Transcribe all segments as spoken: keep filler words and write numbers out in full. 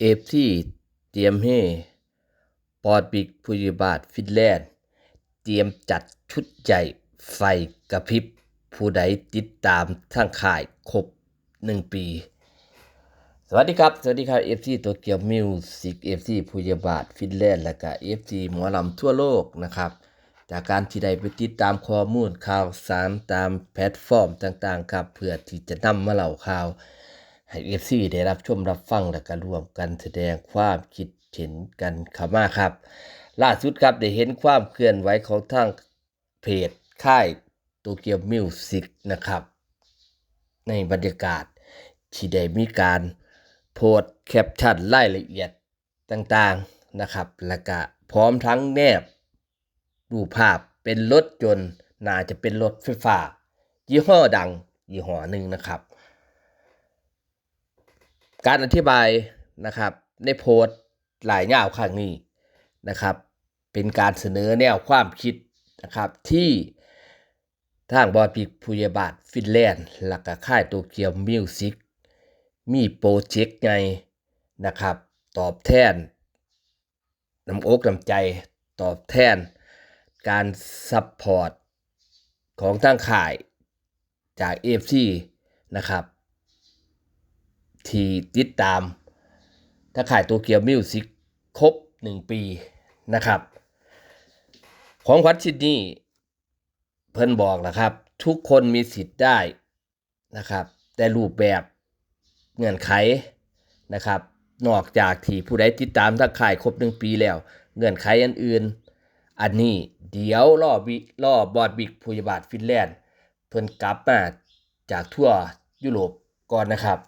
เอฟซี เตรียมเฮ บอสบิ๊ก ผู้ใหญ่บ้าน ฟินแลนด์ เตรียมจัดชุดใหญ่ ไฟกระพริบ ผู้ใดติดตามทางค่ายครบหนึ่งปี สวัสดีครับ สวัสดีครับ เอฟซี โตเกียวมิวสิก เอฟซี ผู้ใหญ่บ้าน ฟินแลนด์ และก็ เอฟซี หมอลำทั่วโลกนะครับ จากการที่ได้ไปติดตามข้อมูลข่าวสารตามแพลตฟอร์มต่างๆครับ เพื่อที่จะนำมาเล่าข่าวให้ เอฟซี ได้รับชมรับฟัง และก็ร่วมกันแสดงความคิดเห็นกันเข้ามาครับ ล่าสุดครับ ได้เห็นความเคลื่อนไหวของทางเพจค่ายโตเกียวมิวสิกนะครับ ในบรรยากาศที่ได้มีการโพสต์แคปชั่นรายละเอียดต่างๆนะครับ และก็พร้อมทั้งแนบรูปภาพเป็นรถยนต์ น่าจะเป็นรถไฟฟ้า ยี่ห้อดังยี่ห้อหนึ่งนะครับ การอธิบายนะครับ ในโพสต์หลายยาวครั้งนี้นะครับ เป็นการเสนอแนวความคิดนะครับ ที่ทางบอสบิ๊ก ผู้ใหญ่บ้าน ฟินแลนด์ และก็ค่ายโตเกียวมิวสิก มีโปรเจกต์ใหญ่นะครับ ตอบแทนน้ำอกน้ำใจ ตอบแทนการซัพพอร์ตของทางค่ายจาก เอฟซี นะครับ ที่ติดตามทางค่ายโตเกียวมิวสิก ครบหนึ่งปีนะครับ ของขวัญชิ้นนี้เพิ่นบอกนะครับ ทุกคนมีสิทธิ์ได้นะครับ แต่รูปแบบเงื่อนไขนะครับ นอกจากที่ผู้ใดติดตามทางค่ายครบหนึ่งปีแล้ว เงื่อนไขอันอื่น อันนี้เดี๋ยวรอบิรอบอสบิ๊ก ผู้ใหญ่บ้าน ฟินแลนด์ เพิ่นกลับมาจากทัวร์ยุโรปก่อนนะครับ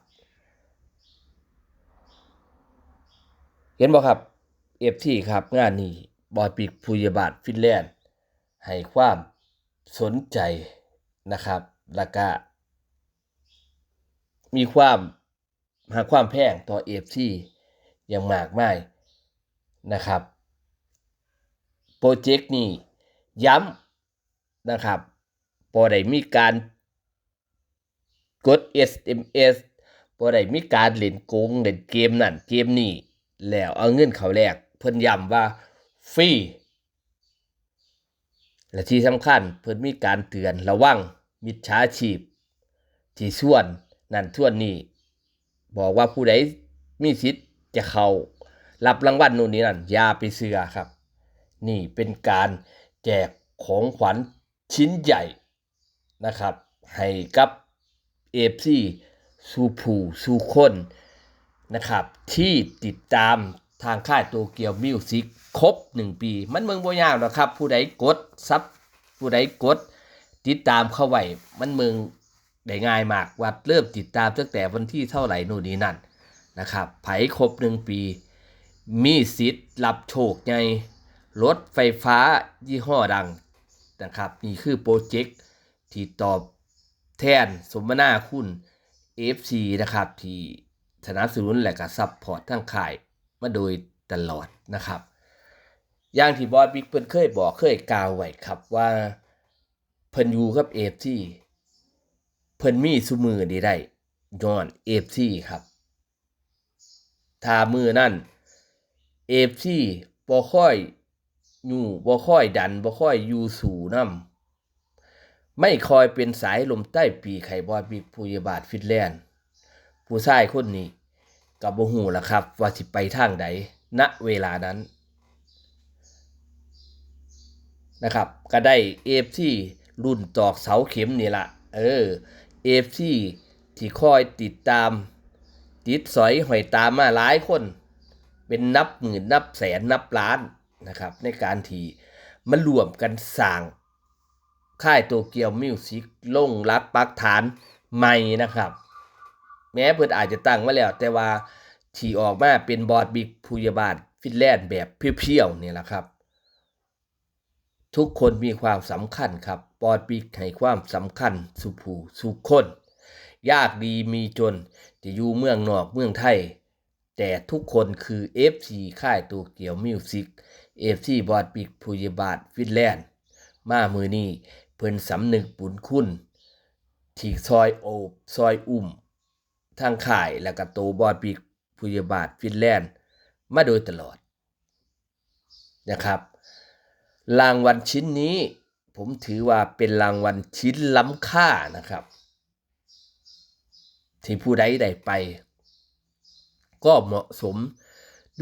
เห็นบ่ครับ เอฟซี ครับ งานนี้บอสบิ๊ก ผู้ใหญ่บ้าน ฟินแลนด์ ให้ความสนใจนะครับ แล้วก็มีความฮักความแพงต่อ เอฟซี อย่างมากมายนะครับ โปรเจกต์นี้ย้ำนะครับ บ่ได้มีการกด เอสเอ็มเอส บ่ได้มีการเล่นโกงเล่นเกมนั่นเกมนี้ แล้วเอาเงินเขาแลก เพิ่นย้ำว่าฟรี และที่สำคัญเพิ่นมีการเตือนระวังมิจฉาชีพ ที่ชวนนั่นชวนนี่ บอกว่าผู้ใดมีสิทธิ์จะเข้ารับรางวัลนู่นนี่นั่น อย่าไปเชื่อครับ นี่เป็นการแจกของขวัญชิ้นใหญ่นะครับ ให้กับ เอฟซี สู่ผู้สู่คนนะครับ ที่ติดตามทางค่ายโตเกียวมิวสิก ครบหนึ่งปี มันเบิ่งบ่ยากหรอกครับ ผู้ใดกดซับ ผู้ใดกดติดตามเข้าไว้ มันเบิ่งได้ง่ายมาก ว่าเริ่มติดตามตั้งแต่วันที่เท่าไหร่นู่นนี่นั่นนะครับ ไผครบหนึ่งปี มีสิทธิ์รับโชคใหญ่ รถไฟฟ้ายี่ห้อดังนะครับ นี่คือโปรเจกต์ที่ตอบแทนสมนาคุณ เอฟซี นะครับ ที่สนับสนุนและก็ซัพพอร์ตทางค่ายมาโดยตลอดนะครับ อย่างที่บอสบิ๊กเพิ่นเคยบอกเคยกล่าวไว้ครับว่า เพิ่นอยู่กับ เอฟซี เพิ่นมีซุมื้อนี้ได้ย้อน เอฟซี ครับ ถ้ามื้อนั้น เอฟซี บ่คอยยู้ บ่คอยดัน บ่คอยอยู่สู้นำ ไม่คอยเป็นสายลมใต้ปีกให้บอสบิ๊ก ผู้ใหญ่บ้าน ฟินแลนด์ ผู้ชายคนนี้ก็บ่ฮู้ล่ะครับ ว่าสิไปทางใด ณ เวลานั้นนะครับ ก็ได้ เอฟซี รุ่นตอกเสาเข็มนี่ล่ะ เออ เอฟซี ที่คอยติดตาม ติดสอยห้อยตามมาหลายคน เป็นนับหมื่นนับแสนนับล้านนะครับ ในการที่มาร่วมกันสร้างค่ายโตเกียวมิวสิก ลงหลักปักฐานใหม่นะครับ แม้เพิ่นอาจจะตั้งมาแล้ว แต่ว่าที่ออกมาเป็นบอสบิ๊ก ผู้ใหญ่บ้าน ฟินแลนด์ แบบเพียวๆนี่แหละครับ ทุกคนมีความสำคัญครับ บอสบิ๊กให้ความสำคัญสู่ผู้สู่คน ยากดีมีจน จะอยู่เมืองนอกเมืองไทย แต่ทุกคนคือ เอฟซี ค่ายโตเกียวมิวสิก เอฟซี บอสบิ๊ก ผู้ใหญ่บ้าน ฟินแลนด์ มามื้อนี้เพิ่นสำนึกบุญคุณ ที่ซอยโอบซอยอุ้มทางค่าย และก็โตบอสบิ๊ก พยาบาทฟินแลนด์มาโดยตลอดนะครับ รางวัลชิ้นนี้ผมถือว่าเป็นรางวัลชิ้นล้ำค่านะครับ ที่ผู้ใดได้ไป ก็เหมาะสม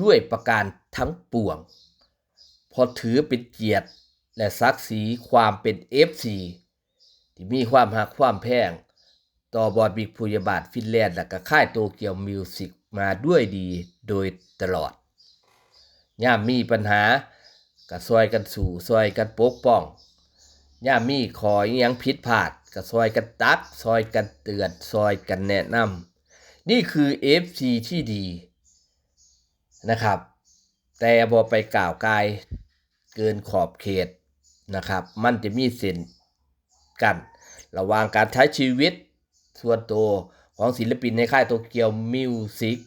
ด้วยประการทั้งปวง เพราะถือเป็นเกียรติและศักดิ์ศรีความเป็น เอฟซี ที่มีความฮักความแพง ต่อบอสบิ๊กพยาบาทฟินแลนด์ และก็ค่ายโตเกียวมิวสิกมาด้วยดีโดยตลอด ยามมีปัญหาก็ซอยกันสู้ ซอยกันปกป้อง ยามมีข้ออิหยังผิดพลาดก็ซอยกันตัก ซอยกันเตือน ซอยกันแนะนำ นี่คือ เอฟซี ที่ดีนะครับ แต่บ่ไปก้าวก่ายเกินขอบเขตนะครับ มันจะมีเส้นกั้นระหว่างการใช้ชีวิตส่วนตัวของศิลปินในค่ายโตเกียวมิวสิก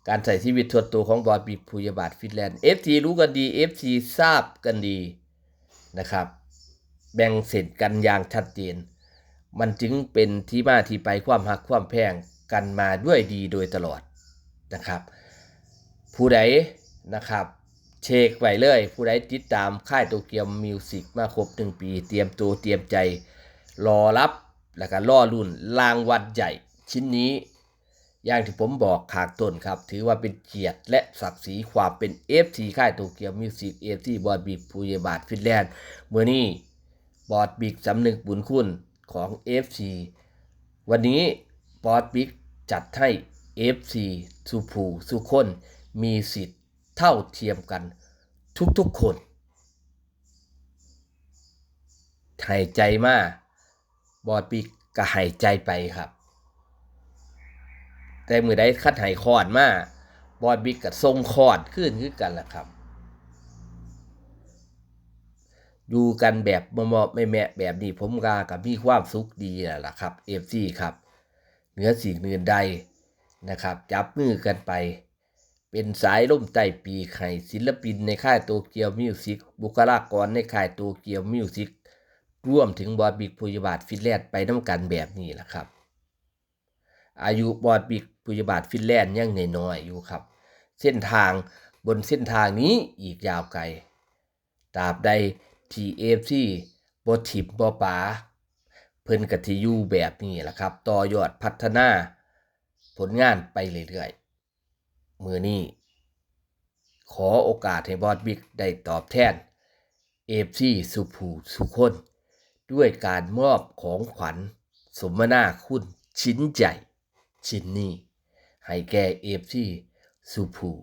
การใช้ชีวิตส่วนตัวของบอสบิ๊กพยาบาทฟินแลนด์ เอฟซี รู้กันดี เอฟซี ทราบกันดีนะครับ แบ่งเส้นกันอย่างชัดเจน มันจึงเป็นที่มาที่ไปความฮักความแพงกันมาด้วยดีโดยตลอดนะครับ ผู้ใดนะครับ เช็คไว้เลย ผู้ใดติดตามค่ายโตเกียวมิวสิกมาครบหนึ่งปี เตรียมตัวเตรียมใจรอรับ แล้วก็รอลุ้นรางวัลใหญ่ชิ้นนี้ อย่างที่ผมบอกข้างต้นครับ ถือว่าเป็นเกียรติและศักดิ์ศรีความเป็น เอฟซี ค่ายโตเกียวมิวสิก เอฟซี บอสบิ๊กพยาบาทฟินแลนด์ มื้อนี้บอสบิ๊กสำนึกบุญคุณของ เอฟซี วันนี้บอสบิ๊กจัดให้ เอฟซี สู่ผู้สู่คนมีสิทธิ์เท่าเทียมกันทุกๆคน ให้ใจมา บอสบิ๊กก็ให้ใจไปครับ แต่มื้อใดคันให้ค้อนมา บอสบิ๊กก็ส่งค้อนคืนคือกันล่ะครับ อยู่กันแบบเหมาะๆแมะๆแบบนี้ ผมว่าก็มีความสุขดีแล้วล่ะครับ เอฟซี ครับ เหนือสิ่งอื่นใดนะครับ จับมือกันไป เป็นสายลมใต้ปีกให้ศิลปินในค่ายโตเกียวมิวสิก บุคลากรในค่ายโตเกียวมิวสิก รวมถึงบอสบิ๊กพยาบาทฟินแลนด์ไปนำกันแบบนี้ล่ะครับ อายุบอสบิ๊กพยาบาทฟินแลนด์ยังน้อยๆอยู่ครับ เส้นทางบนเส้นทางนี้อีกยาวไกล ตราบใดที่ เอฟซี บ่ถิ่มบ่ป๋า เพิ่นก็สิอยู่แบบนี้ล่ะครับ ต่อยอดพัฒนาผลงานไปเรื่อยๆ มื้อนี้ขอโอกาสให้บอสบิ๊กได้ตอบแทน เอฟซี สู่ผู้สู่คน ด้วยการมอบของขวัญสมนาคุณชิ้นใหญ่ชิ้นนี้ ให้แก่ เอฟซี สู่ผู้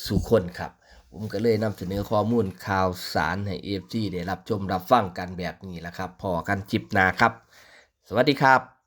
สู่คนครับ ผมก็เลยนำเสนอข้อมูลข่าวสารให้ เอฟซี ได้รับชมรับฟังกันแบบนี้ล่ะครับ พ้อกันคลิปหน้าครับ สวัสดีครับ